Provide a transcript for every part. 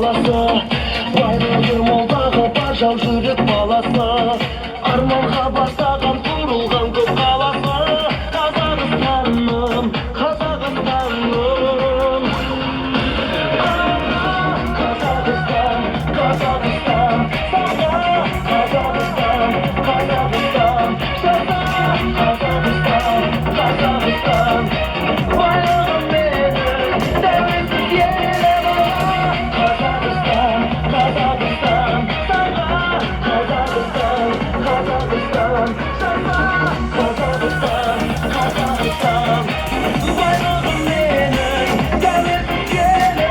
қаласы. Байлығы молдағы бар жау жүрек баласы. Арманға бастаған құрылған көп қаласы. Қазақстаным, Қазақстаным. Қазақстан, Қазақстан, сауда, Қазақстан, Қазақстан, жаса, Қазақстан, Қазақстан. Байлығым менің, тәуелсіз елім. Қазақстан, Қазақстан, сауда, Қазақстан, Қазақстан, жаса, Қазақстан, Қазақстан. Байлығым менің, тәуелсіз елім.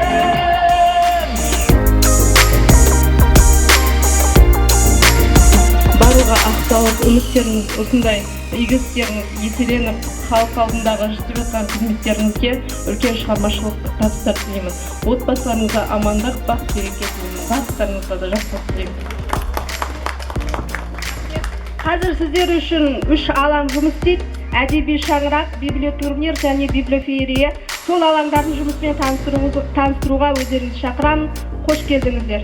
Барлығы ақталып, үміттеріңіз, осындай игі істеріңіз еселеніп, халық алдындағы жасап жатқан қызметтеріңізге үлкен шығармашылық табыстар тілеймін. Отбасыларыңызға амандық, бақ береке тілеймін. Барлықтарыңызға да жақсылық тілеймін. Қазір сіздер үшін үш алаң жұмыс істейді: әдеби шаңырақ, библиотурнир және библиофеерия. Сол алаңдардың жұмысымен таныстыруға өздеріңізді шақырамын. Қош келдіңіздер!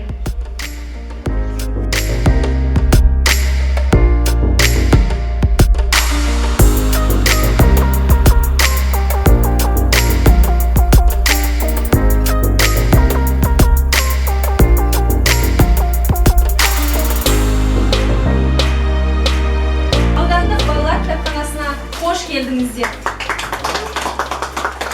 Аудандық балалар кітапханасына қош келдіңіздер!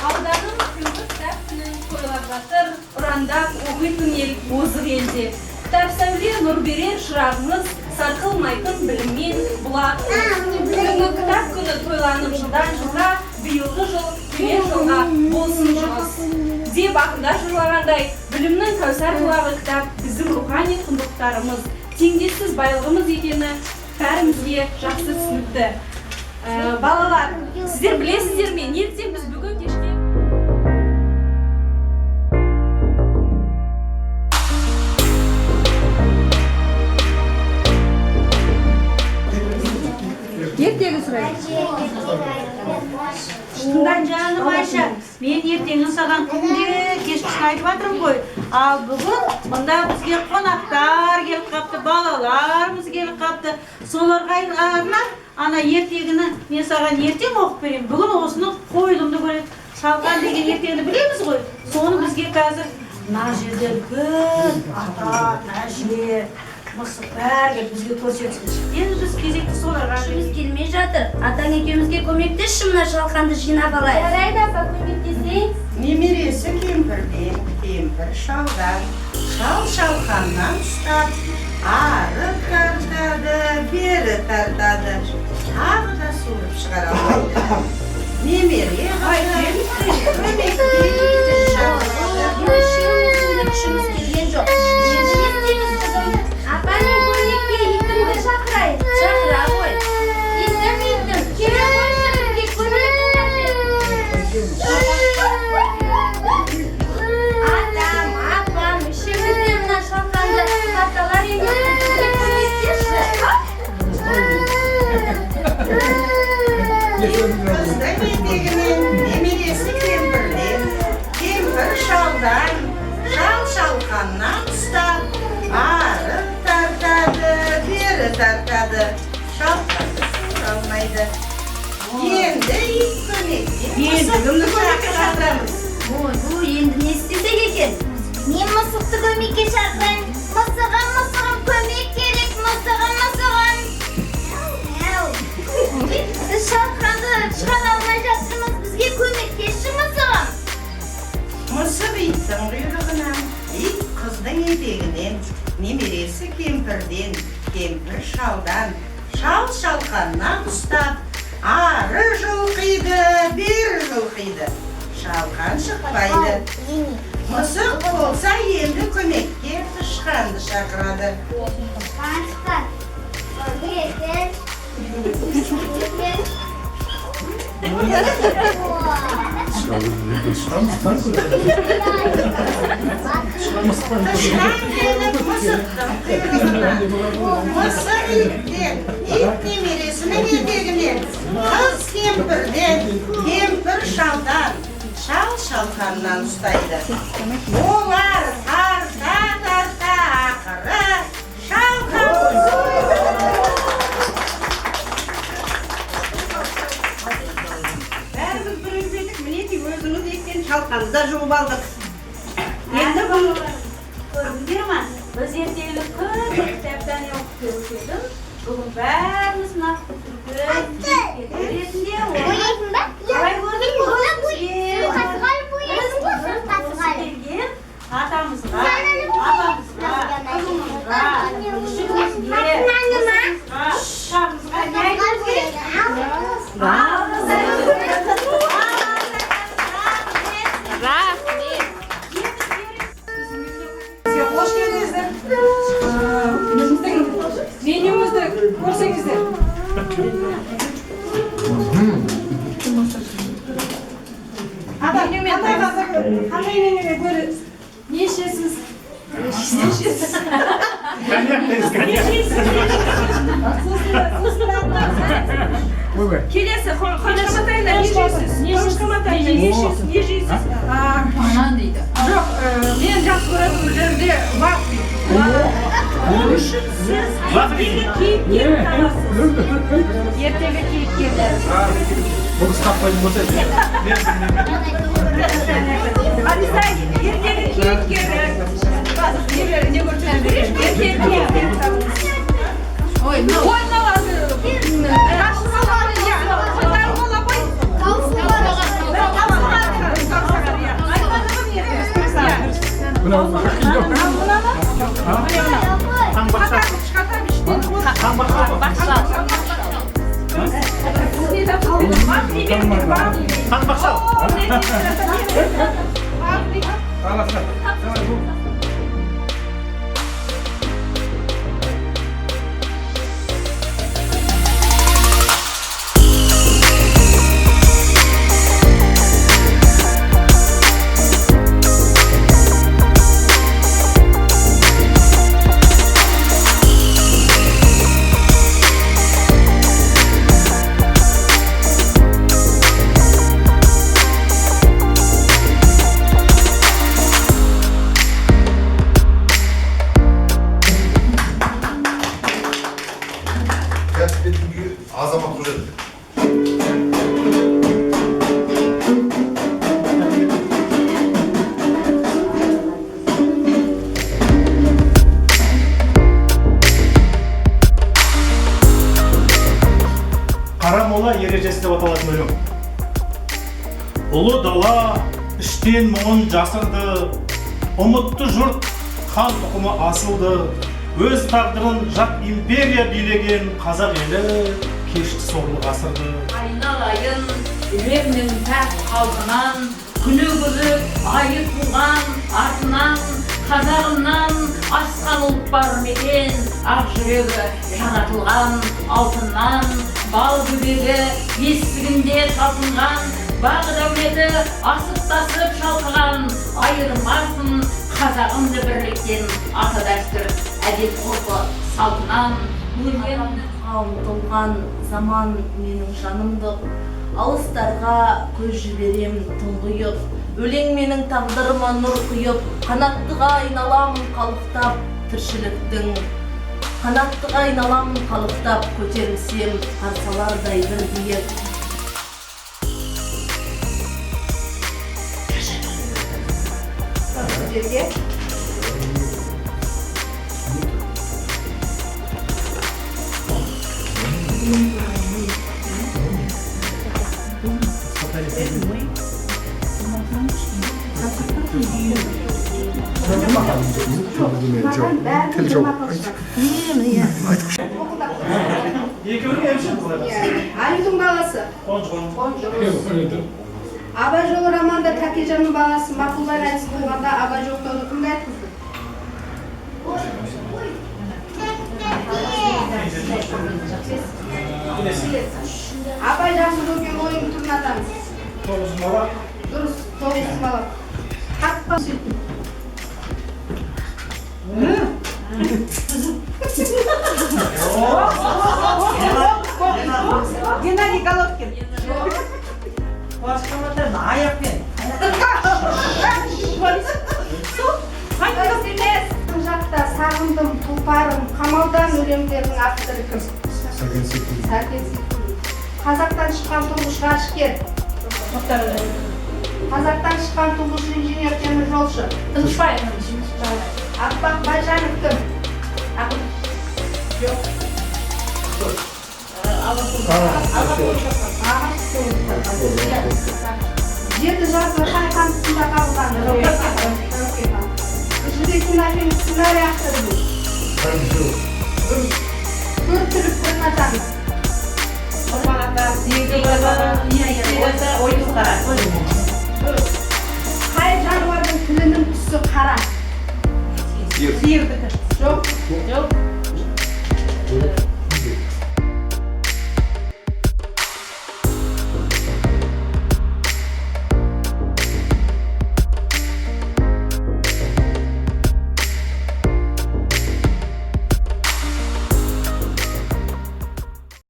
Ауданым күнгі кітап күнін тойлап жатыр. Ұрандап оқитын ел озық елде. Кітап сәуле, нұр берер шырағымыз, сарқылмайтын біліммен бұлақ. Бүгінгі кітап күні тойланып жылдан жылға, биылғы жыл келер жылға болсын жұғыс деп ақындар жырлағандай, білімнің кәусар бұлағы кітап біздің рухани құндылықтарымыз, теңдессіз байлығымыз екені бәрімізге жақсы түсінікті. Балалар, сіздер білесіздер ме, неліктен біз бүгін кешке Ертегі сұрайды. Тыңда, жаным Айша, мен ертеңін саған күнде кешкісін айтып жатырмын ғой. Ал бүгін мында бізге қонақтар келіп қапты, балаларымыз келіп қапты. Соларға арнап ана ертегіні мен саған ертең оқып беремін. Бүгін осыны қойылымды көреді. Шалқан деген ертегіні білеміз ғой. Соны бізге қазір мына жерде үлкен ата, әже, мысық бәрі келіп бізге көрсетсін. Енді біз кезекті соларға Күшіміз келмей жатыр. Атаң екеумізге көмектесші, мына шалқанды жинап алайық. Жарайды, апа, көмектесейін. Немересі кемпірден, кемпір шалдан, шал шалқаннан ұстап, ары тартады, бері тартады, тағы да суырып шығара алмайды. Немере қызы көмекке итті шақырады. Үшеуміздің де күшіміз келген жоқ. Енді не істейміз, қызым? Апа, мен көмекке итімді шақырайын. Шақыра ғой. Итім, итім, келе қойшы, бізге көмек қажет. Атам, апам, үшеуміз де мына шалқанды тарталар емеспіз. Бізге көмектесші. Қыздың етегінен, немересі кемпірден, кемпір шалдан, шал шалқаннан ұстап, ары тартады, бері тартады, шалқанды суыра алмайды. Енді ит көмекке Енді кімді мысықты көмекке шақырамыз. Ойбу, енді не істесек екен? Мен мысықты көмекке шақырайын. Мысығым, мысығым, көмек керек, мысығым, мысығым. Мяу. Біз шалқанды шығара алмай жатырмыз, бізге көмектесші, мысығым. Мысық иттің құйрығынан, ит қыздың етегінен, немересі кемпірден, кемпір шалдан, шал шалқаннан ұстап, ары жұлқиды, бері жұлқиды. Шалқан шықпайды. Мысық болса енді көмекке тышқанды шақырады. Тышқан, тышқан, кел, кел. Тышқан келіп мысықтың құйрығынан, мысық иттен, ит немересінің етегінен, қыз кемпірден, кемпір шалдан, шал шалқаннан ұстайды. Олар тарта Шалқанды да жуып алдық. Енді бұл Көрдіңдер ма? Біз ертегіні күнде кітаптан оқып келуші едім. Бүгін бәріміз мына үлкен кейіпкерлер ретінде оны қалай көрдік? Біз келген атамызға, апамызға, қызымызға, күшігімізге, қызымызға, шағымызға не айтуымыз керек? Алғыс. Рахмет. Қош келдіңіздер. Біздің менюмізді көрсеңіздер. Ата, қандай қазір қандай менюмен көресіз? Не ішесіз? Не ішесіз? Не ішесіз? Сосын Келесі, Қуаныш Матайна, не жейсіз? Қуаныш Матайна, не жейсіз? Не жейсіз? Банан дейді. Жоқ, мен жақсы көретін бұл жерде вафли. Ол үшін сіз ертегі кейіпкерін табасыз. Ертегі кейіпкерлер. Бұл кісі таппайтын болса, Обязательно ертегі кейіпкері. Не көрсетіп берейінші? Ертегі кейіпкерін табыңыз. Ой, мынау. Ой, мыналарды. Иә, қой, қой. Таусоғар, иә. Мынау Міне мынау. Таңбақша. Таңбақша. Таңбақша. Кәсіпбектің үйі Азамат Қожа. Қарамола ережесі деп аталатын өлең. Ұлы дала іштен мұңын жасырды, ұмытты жұрт хан тұқымы асылды, өз тағдырын жат империя билеген қазақ елі кешті сорлы ғасырды. Айналайын ілемнің пәк халқынан, күні көріп айы туған артынан, қазағымнан асқан ұлт бар мекен, ақ жүрегі жаратылған алтыннан, бал көбегі бесігінде талпынған, бағы дәулеті асып тасып шалқыған, айырмасын қазағымды бірліктен, ата дәстүр әдет ғұрпы салтынан. Өлген Ұмтылған заман менің жанымдық, алыстарға көз жіберем тұңғиық, өлең менің тағдырыма нұр құйып, қанаттыға айналамын қалықтап тіршіліктің, қанаттыға айналамын қалықтап, көтерілсем қарсалардай бір биік. Сіздерге. Тіл жоқ. Екеуінің емші былай. Аюдың баласы. Қонжық. Қонжық. Абай жолы романда Тәкежанның баласы Мақұлбай қайтыс болғанда Абай жоқтауды кімге айтқызды? Абай жақсы көрген ойын түрін атаңыз. Тоғызқұмалақ. Дұрыс, тоғызқұмалақ. Қатпа сүт. Геннадий Головкин. Аяқпен. Жақта сағындым, тұлпарым, қамалдан өлеңдерінің авторы кім? Сәкен Сейфуллин. Сәкен Сейфуллин. Қазақтан шыққан тұңғыш ғарышкер. Тоқтар Әуезов. Қазақтан шыққан тұңғыш инженер теміржолшы. Тынышбаев. Аппақ Байжанов кім? Ақын. Жоқ. Ағаш. Жеті жазғы қай хан тұсында қабылданды? Тәуке хан. Жібек кинофильм сценарий авторы кім? Төрт түлік бір атаңыз. Құрбан ата, Ойсыз қара. Қай жануардың тілінің түсі қара? Сиырдікі. Жоқ. Жоқ.